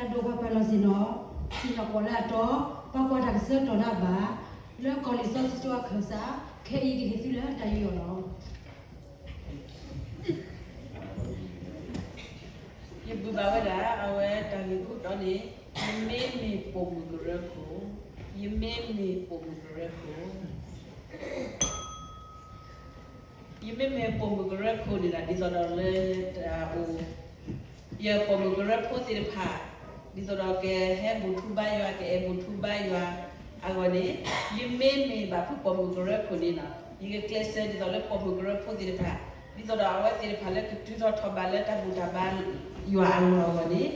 အဒိၣ်ပှၤပာ်လီၤစ့ၢ်နီၤ, စံၣ်ညီၣ်ကွီၢ်လၢအတီ, ပှၤကွၢ်တၢ်ကစၢၢ်တီၢ်ဒၣ်ဘၣ်, လၢကီၢ်လံာ်စီဆှံကၠိအခၢၣ်စး, ခဲအံၤကဟ့ၣ်သုလၢတၢ်ယူးယီၣ်လီၤ. ယဘုးဘၣ်ဝဲဒၣ် အဝဲတၢ်ဂ့ၢ်ခိၣ်တီန့ၣ်, ယမ့မ့ၢ်ပိာ်မုၣ်ကရၢခိၣ်, ယမ့မ့ၢ်ပိာ်မုၣ်ကရၢခိၣ် ယမ့မ့ၢ်ပိာ်မုၣ်ကရၢခိၣ်န့ၣ်ဒီး ဒ်သိးဒီးလၢတၢ်အိၣ် ယပိာ်မုၣ်ကရၢဖိသ့ၣ်တဖၣ် ဒ်သိးဒီးကဟဲဘူၣ်ထူဘါယွၤ ကအဲၣ်ဘူၣ်ထူဘါယွၤအဂီၢ်န့ၣ်, ယမ့မ့ၢ်ဘၣ်ဖုပိာ်မုၣ်ကရၢခိၣ်န့ၣ်လီၤ. ယကကျဲးစၢးဒ်သိးလၢပိာ်မုၣ်ကရၢဖိသ့ၣ်တဖၣ်, ဒ်သိးဒီးအဝဲသ့ၣ်တဖၣ်လၢကတုၤထီၣ်ထီၣ်ဘးလၢတၢ်ဘူၣ်တၢ်ဘါယွၤအလီၢ်အဂီၢ်န့ၣ်,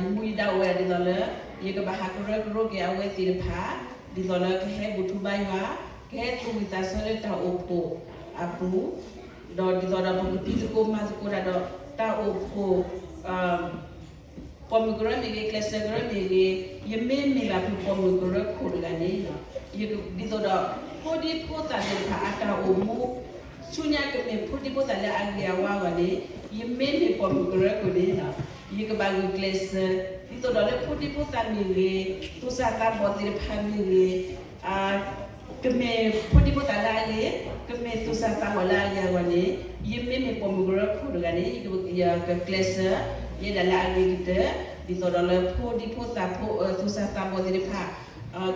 ယမူယဒါအိၣ်ဝဲဒၣ်ဒ်သိးလၢ ယကဘၣ်ဟးကရၢကရိက့ၤအဝဲသ့ၣ်တဖၣ် ဒ်သိးလၢကဟဲဘူၣ်ထူဘါယွၤ, ကဟဲသူၣ်ဝံၣ်သးဆၢလၢတၢ်အိၣ်ဖှိၣ်အပူၤ, ဒီးဒ်သိးဒီးပကဖံးသကိးမၤသကိးတၢ်ဒီးတၢ်အိၣ်ဖှိၣ် ပိာ်မုၣ်ကရၢမ့ၢ်ဂ့ၤ, ကျဲးစၢးကရၢမ့ၢ်ဂ့ၤ, ယမ့မ့ၢ်ဘၣ်ဖုပိာ်မုၣ်ကရၢခိၣ်တဂၤန့ၣ်, ယကဒ်သိးဒီး ဖိဒံဖိသၣ်သ့ၣ်တဖၣ်အတၢ်အိၣ်မူ ဆူညါကမ့ၢ်ဖိဒံဖိသၣ်လၢအဂ့ၤအဝါအဂီၢ်န့ၣ်, ယမ့မ့ၢ်ပိာ်မုၣ်ကရၢခိၣ်န့ၣ်, ယကဘၣ်ဂုာ်ကျဲးစၢး ဒ်သိးဒီးလၢဖိဒံဖိသၣ်မ့ၢ်ဂ့ၤ, သူၣ်စၢ်သးဘီၣ်သ့ၣ်တဖၣ်မ့ၢ်ဂ့ၤ, ကမ့ၢ်ဖိဒံဖိသၣ်လၢအဂ့ၤ, ကမ့ၢ်သူၣ်စၢ်သးဘီၣ်လၢအဂ့ၤအဂီၢ်န့ၣ်, ယမ့မ့ၢ်ပိာ်မုၣ်ကရၢခိၣ်တဂၤန့ၣ် ယကကျဲးစၢး ယဲဒၣ်လၢအဂ့ၤကတၢၢ်, ဒ်သိးဒီးလၢဖိဒံဖိသၣ်ဖိ သူၣ်စၢ်သးဘီၣ်သ့ၣ်တဖၣ်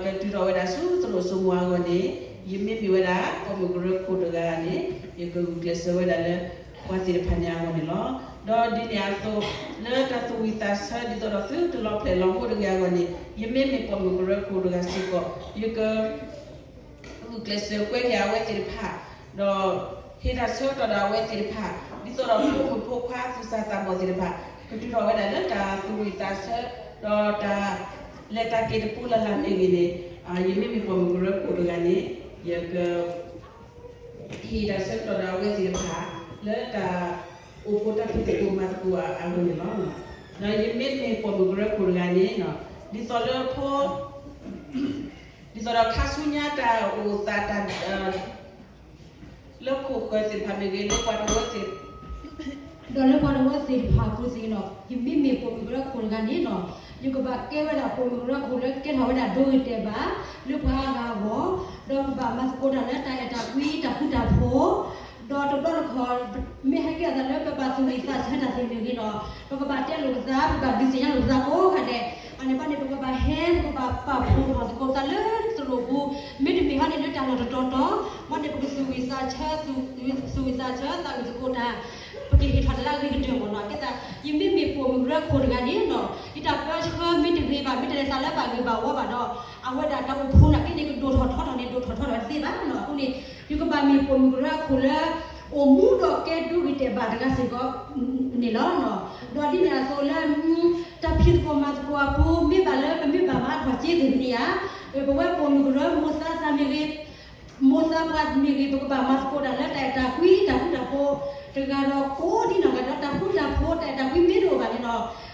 ကတုၤထီၣ်ဝဲဒၣ်ဆူသရိာ်စိမိၤအဂီၢ်န့ၣ်, ယမ့မ့ၢ်ဝဲဒၣ်ပိာ်မုၣ်ကရၢခိၣ်တဂၤန့ၣ်, ယကဂုာ်ကျဲးစၢးဝဲဒၣ်လၢပှၤသ့ၣ်တဖၣ်န့ၣ်အဂီၢ်န့ၣ်လီၤ. ဒီးဒ်န့ၣ်အသိး လၢတၢ်သူၣ်ဝံၣ်သးဆၢ ဒ်သိးဒီးသုတလီၤဖျဲးလီၤမိၢ်တဂ့ၤအဂီၢ်န့ၣ်, ယမ့မ့ၢ်ပိာ်မုၣ်ကရၢခိၣ်တဂၤစ့ၢ်ကီး, ယက ဂုာ်ကျဲးစၢးကွဲက့ၤအဝဲသ့ၣ်တဖၣ်, ဒီးဟ့ၣ်တၢ်ဆၢကတီၢ်ဒီးအဝဲသ့ၣ်တဖၣ်, ဒ်သိးဒီးဖိမုၣ်ဖိခွါသူၣ်စၢ်သးဘီၣ်သ့ၣ်တဖၣ် ကတုၤထီၣ်ဝဲဒၣ်လၢတၢ်သူၣ်ဝံၣ်သးဆၢ, ဒီးတၢ်လဲၤတၢ်က့ၤတပူၤလၢ်လၢ်မ့ၢ်ဂ့ၤန့ၣ်, ယမ့မ့ၢ်ပိာ်မုၣ်ကရၢခိၣ်တဂၤန့ၣ်, ယက ဟ့ၣ်တၢ်ဆၢကတီၢ်ဒီးအဝဲသ့ၣ်တဖၣ် လၢတၢ်အိၣ်ဖှိၣ်တၢ်ဖံးသကိးမၤသကိးအဂီၢ်န့ၣ်လီၤ. ဒီးယမ့မ့ၢ်ပိာ်မုၣ်ကရၢခိၣ်တဂၤန့ၣ်, ဒ်သိးလၢဖိ ဒ်သိးဒီးခါဆူညါတၢ်အိၣ်သးတၢ် လၢခိၣ်ဃၢၤသ့ၣ်တဖၣ်မ့ၢ်ဂ့ၤ, လၢပှၤတဝၢသ့ၣ် ဒီးလၢပှၤတဝၢသ့ၣ်တဖၣ်အပူၤသ့ၣ်န့ၣ်, ယမ့မ့ၢ်ပိာ်မုၣ်ကရၢခိၣ်တဂၤန့ၣ်လီၤ. ယကဘၣ်ကဲဝဲဒၣ်ပိာ်မုၣ်ကရၢခိၣ်လၢကဲထီၣ်ဝဲဒၣ်ဒိဂ့ၤတဲာ်ဘၣ် လၢပှၤအါဂၤအဂီၢ်, ဒီးကဘၣ်မၤသကိးတၢ်လၢတၢ်အဲၣ်တၢ်ကွံတၢ်ဃူတၢ်ဖိး, ဒီးတဘျီတခီၣ် မ့ၢ်ဟဲကဲထီၣ်သးလၢပဘၣ်သူၣ်ဝံၣ်သးဆၢတၢ်သ့ၣ်မ့ၢ်ဂ့ၤန့ၣ်, ပကဘၣ်တဲလိာ်ပသး, ပကဘၣ်ဒုးသ့ၣ်ညါလိာ်ပသးကိးဂၤဒဲး, အန့ၣ်ဘၣ်န့ၣ် ပကဘၣ်ဟဲ ပကဘၣ်ပာ်ဖှိၣ်ထီၣ်သကိးသးလၢသရိာ်ပူၤ, မ့တမ့ၢ်ဟီန့ၣ်လၢတၢ်လီၢ်တတီၤတီၤ, ဘၣ်န့ၣ်ပကသူၣ်ဝံၣ်သးဆၢ, သူၣ်ဝံၣ်သးဆၢ သးဝံၣ်သကိးတၢ်, ပကဟ့ၣ်ထီၣ်တၢ်လၢအဂ့ၤကတၢၢ်မ့ၢ်နီၤ. ကဲသး ယမ့မ့ၢ်ပိာ်မုၣ်ကရၢခိၣ်တဂၤန့ၣ်လီၤ, ယတၢ်ပၢဆှၢမ့ၢ်တဂ့ၤဘၣ်, မ့ၢ်တလဲၤသးလၢဘၣ်ဂ့ၤဘၣ်ဝီဘၣ်ဒီး, အဝဲဒၣ်တၢ်အိၣ်ဖှိၣ်နာ်က့န့ၣ် ကဒိၣ်ထီၣ်ထီထီၣ်န့ၣ် ဒိၣ်ထီၣ်ထီထီၣ်တသ့ဘၣ်နီၤ. အဃိန့ၣ် ယကဘၣ်မ့ၢ်ပိာ်မုၣ်ကရၢခိၣ်လၢ အိၣ်မူဒီးကဲဒိဂ့ၤတဲာ်ဘၣ်တဂၤစ့ၢ်ကီးန့ၣ်လီၤ. ဒီးဒ်န့ၣ်အသိးလၢ တၢ်ဖံးသကိးမၤသကိးအပူၤ မ့ၢ်ဘၣ်လၢပမ့ၢ်ဘၣ်မၤထီၣ်က့သ့ၣ်တဖၣ်န့ၣ်ဧါ, ပဝဲပိာ်မုၣ်ကရၢမိၢ်သးစၢ်မ့ၢ်ဂ့ၤ, မိၢ်သးပှၢ်မ့ၢ်ဂ့ၤ, ပကဘၣ်မၤသကိးတၢ်လၢတၢ်အဲၣ်တၢ်ကွံ တၢ်ဃူတၢ်ဖိး, တဂၤဒီးကိးဒ်နီၢ်ဂၤဒီး တၢ်ဃူတၢ်ဖိး တၢ်အဲၣ်တၢ်ကွံမ့ၢ်တအိၣ်ဘၣ်န့ၣ်ဒီး,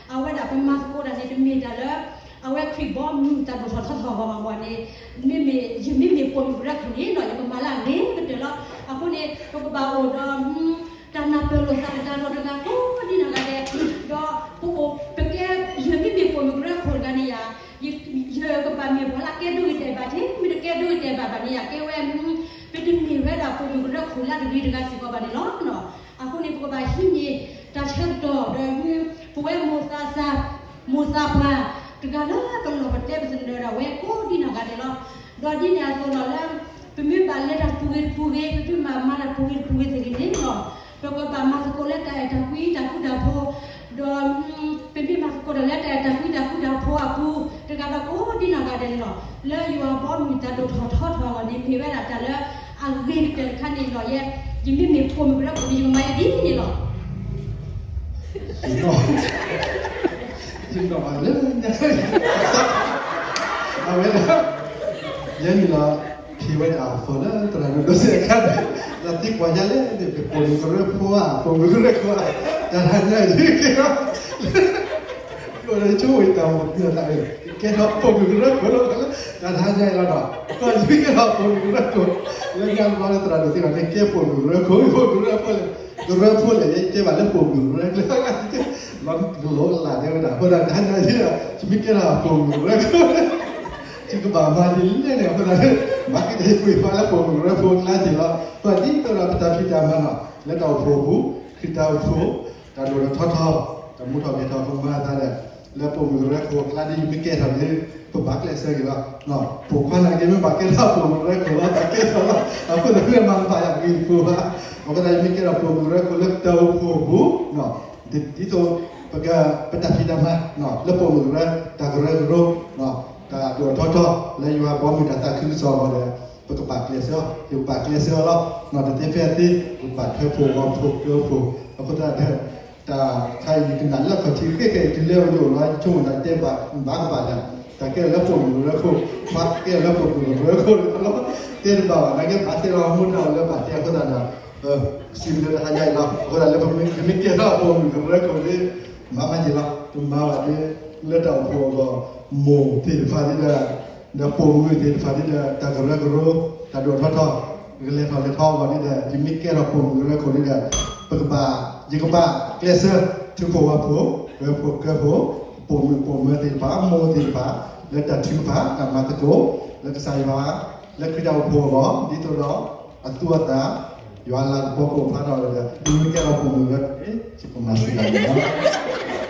အဝဲဒၣ်ပမၤသကိးတၢ်န့ၣ် တမ့ၢ်တၢ်လၢ အဝဲခရံာ်ဘီမုၢ်တၢ်ဒိၣ်ထီၣ်ထီထီၣ်ဘၣ်ဘၣ်န့ၣ်, မ့မ့ၢ် ယမ့မ့ၢ်ပိာ်မုၣ်ကရၢခိၣ်န့ၣ်ဒီး ယကမၤလၢအဂ့ၤကတၢၢ်လီၤ. အဃိန့ၣ် ပကဘၣ်အိၣ်ဒီး တၢ်နၢ်ပၢၢ်လိာ်သးတဂၤဒီးတဂၤကိးဒ်နီၢ်ဂၤဒဲး, ဒီးပအိၣ်ပကဲ ယမ့မ့ၢ်ပိာ်မုၣ်ကရၢခိၣ်တဂၤန့ၣ်ဧါ, ယကဘၣ်မ့ၢ်ပှၤလၢအကဲဒိဂ့ၤတဲာ်ဘၣ် မ့ၢ်တကဲဒိဂ့ၤတဲာ်ဘၣ်ဘၣ်န့ၣ်ဧါ, ကဲဝဲ ပတမ့ၢ်ဝဲဒၣ်ပိာ်မုၣ်ကရၢခိၣ်လၢတဂ့ၤတဂၤစ့ၢ်ကီးဘၣ်န့ၣ်လီၤ. အဃိန့ၣ် ပကဘၣ်ဟံးန့ၢ်တၢ်ဆၢကတီၢ်ဒီး ပဝဲမိၢ်သးစၢ် မိၢ်သးပှၢ် တဂၤလၢပလီၢ်ပတဲပသနၢၣ်ဒၣ်ဝဲကိးဒ်နီၢ်ဂၤဒဲးလီၤ. ဒီးဒ်န့ၣ်အသိးလီၤလၢ ပမ့ၢ်ဘၣ်လဲၤတၢ်ပူၤဂ့ၤတပူၤဂ့ၤ ပမ့ၢ်ဘၣ်မၤတၢ်ပူၤဂ့ၤတပူၤဂ့ၤသ့ၣ်ဂ့ၤန့ၣ်လီၤ, ပကဘၣ်မၤသကိးလၢတၢ်အဲၣ်တၢ်ကွံတၢ်ဃူတၢ်ဖိး, ဒီး ပမ့ၢ်မၤသကိးတၢ်လၢတၢ်အဲၣ်တၢ်ကွံတၢ်ဃူတၢ်ဖိးအပူၤ တဂၤဒီးကိးဒ်နီၢ်ဂၤဒဲးန့ၣ်လီၤ. လၢယွၤဘီမုၢ်တၢ်ဒိၣ်ထီၣ်ထီထီၣ်အဂီၢ်န့ၣ် မ့ၢ်ဝဲဒၣ်တၢ်လၢအဂ့ၤကတၢၢ်တခါန့ၣ်လီၤ. ယဲ ယမ့မ့ၢ်ပိာ်မုၣ်ကရၢခိၣ်န့ၣ် ယကမၤယဲဒ်န့ၣ်လီၤ. ယနီၣ်ဘၣ်လၢ အဝဲဒၣ် ယဲန့ၣ်လီၤ ဖံးဝဲဒၣ်အဖီလၢသရၣ်ဒိၣ်ဒိၣ်စဲးအခါန့ၣ် လၢသံကွၢ်ယါလဲၣ်န့ၣ် ပပိာ်မုၣ်ကရၢဖိဧါ ပိာ်မုၣ်ကရၢခိၣ်ဧါ တၢ်တဟါညါအံၤက့ၤလီၤ ကအိၣ်လၢဆိဝံၤတၢ်အိၣ်ဖှိၣ်သး ကဲထီၣ်ပိာ်မုၣ်ကရၢခိၣ်လီၤ တၢ်တဟါညါအံၤလီၤဒီး ကီၢ်လံကဲထီၣ်ပိာ်မုၣ်ကရၢခိၣ် လၢညါဘျီလၢသရၣ်ဒိၣ်သံကွၢ်န့ၣ် ကဲပိာ်မုၣ်ကရၢခိၣ် ပိာ်မုၣ်ကရၢခိၣ်လဲၣ် ကရၢဖိလဲၣ် ယတဲဘၣ်လၢပိာ်မုၣ်ကရၢကျဲ လီၤကလိလၢ်တဲဝဲဒၣ် အဃိသတး တဟါညါယဲဒီး ယမ့ၢ်ကဲထီၣ်ပိာ်မုၣ်ကရၢဖိ ယကဘၣ်မၤဒ်လဲၣ်န့ၣ် အဃိသတး မၤက့ၤတဟ့ၣ်ကွံာ်ပှၤလၢပိာ်မုၣ်ကရၢဖိကျါက့ၤလီၤ. အဃိဒ်သိးဒီးပတၢ်ဖံးတၢ်မၤနီၤ လၢတၢ်အိၣ်ဖှိၣ်အပူၤ ခရံာ်တၢ်အိၣ်ဖှိၣ် တၢ်ဒိၣ်ထီၣ်ထီထီၣ် တၢ်မူထီၣ်ဂဲၤထီၣ်ကမၤအသးဒီး လၢပိာ်မုၣ်ကရၢခိၣ်အကျါဒ်ယမ့ၢ်ကဲထီၣ်န့ၣ် ပဘၣ်ကျဲးစၢးက့ၤလီၤ. ပိာ်ခွါနာ်က့ မ့ၢ်ဘၣ်ကဲထီၣ်ပိာ်မုၣ်ကရၢခိၣ်လီၤ တၢ်ကဲထီၣ်လီၤ အဃိသတး မ့ၢ်မၤတဘၣ်ယၤဂ့ၢ်ဖိဘၣ်. အဃိသတး ယမ့ၢ်ကဲထီၣ်ပိာ်မုၣ်ကရၢခိၣ်လၢတၢ်အိၣ်ဖှိၣ်အပူၤ ဒ်သိး ပက ပတၢ်ဖံးတၢ်မၤ လၢပိာ်မုၣ်ကရၢ တၢ်ကရၢကရိ တၢ်ဒိၣ်ထီၣ်ထီထီၣ် လၢယွၤဘီမုၢ်တၢ်သးခုကစီၣ်အဂီၢ်ဒီး ပကဘၣ်ကျဲးစၢးအီၤ ယကဘၣ်ကျဲးစၢးအီၤလီၤ. တသ့ဖဲအသ့ ပကဘၣ်ထွဲဖိဝီဖိကၢဖိ အဃိသတးဒီး တၢ်ခါအံၤယကနၣ်လၢခီၣ်ထံးဃ့ၢ်ဃ့ၢ် တုၤလၢအယိာ်လီၤ ယဆိကမိၣ်တၢ်တဲဘၣ် ဘၣ်ကဘၣ်ယၤ တၢ်ကဲထီၣ်လၢပိာ်မုၣ်ကရၢခိၣ် ပှၤကဲထီၣ်လၢပိာ်မုၣ်ကရၢခိၣ်လီၤ တဲတဘၣ်ဘၣ် နာ်က့ဘၣ်တဲလီၤမူဒါလၢဘၣ်တဲအဃိသတးဒီး စံးဘျုးလၢတဟါညါအံၤလီၤ. အဃိသတးလၢပမ့ၢ်ကဲထီၣ်ပိာ်မုၣ်ကရၢခိၣ်န့ၣ် မၤမၤက့ၤလီၤ ပမၤဘၣ်ဒ် လၢတၢ်အိၣ်ဖှိၣ်အဂီၢ် မိၢ်သ့ၣ်တဖၣ်ဒ်ဒီး ဒီးပိာ်မုၣ်သ့ၣ်တဖၣ်ဒ်ဒီး တၢ်ကရၢကရိ တၢ်ဒိၣ်ထီၣ်ထီထီၣ် ကလဲၤထီၣ်လဲၤထီအဂီၢ်ဒ်ဒီး ယမ့ၢ်ကဲထီၣ်ပိာ်မုၣ်ကရၢခိၣ်ဒ်ဒီး ပကဘၣ် ယကဘၣ်ကျဲးစၢး ထံဖိဝီဖိ ကၢဖိကၢဖိ ပိာ်မုၣ်ပိာ်မၢၤသ့ၣ်တဖၣ် မိၢ်သ့ၣ်တဖၣ် လၢတၢ်ထုကဖၣ် တၢ်မၤသကိး လၢကစၢ်ယွၤ လၢခရံာ်တၢ်အိၣ်ဖှိၣ်အဂီၢ် ဒ်သိးဒီး အသူအသၣ် ယွၤလၤကပီၤကအိၣ်ဖျါထီၣ်ဒီး ဒ်မ့ၢ်ကဲထီၣ်ပိာ်မုၣ်ကရၢန့ၣ် ယကမၤစၢၤဒၣ်န့ၣ်လီၤ.